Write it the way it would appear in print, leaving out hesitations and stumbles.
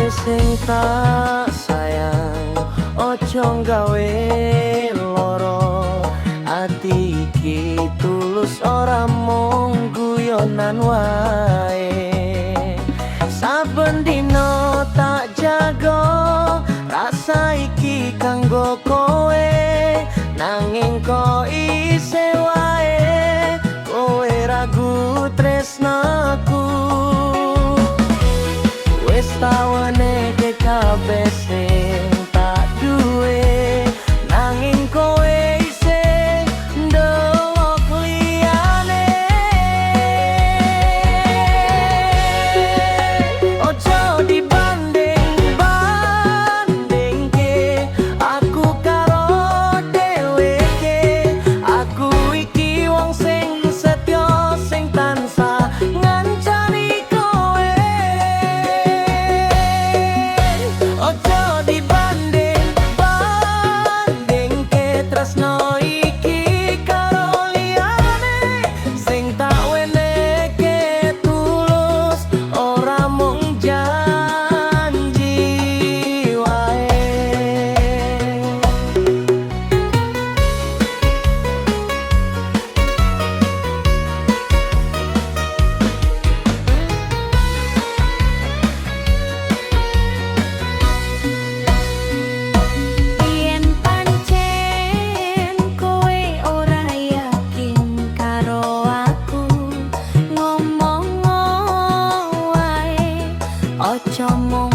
Sing tak sayang, ojo gawe loro ati iki. Tulus, ora mung guyonan wae. Saben dino tak jago rasa iki kanggo kowe, nanging kok isih wae kowe ragu tresnaku. Wis tak wenehke kabeh sing tak duwe, nanging kowe isih ndelok liyane. Ojo dibanding-bandingke aku karo dheweke. Aku iki wong sing setya, sing tansah ngancani kowe. Ojo dibanding-bandingke tresno iki karo liyane. Sing tak wenehke tulus, ora mung janji wae. Yen pancen kowe ora yakin karo aku, ngomong wae, aja mung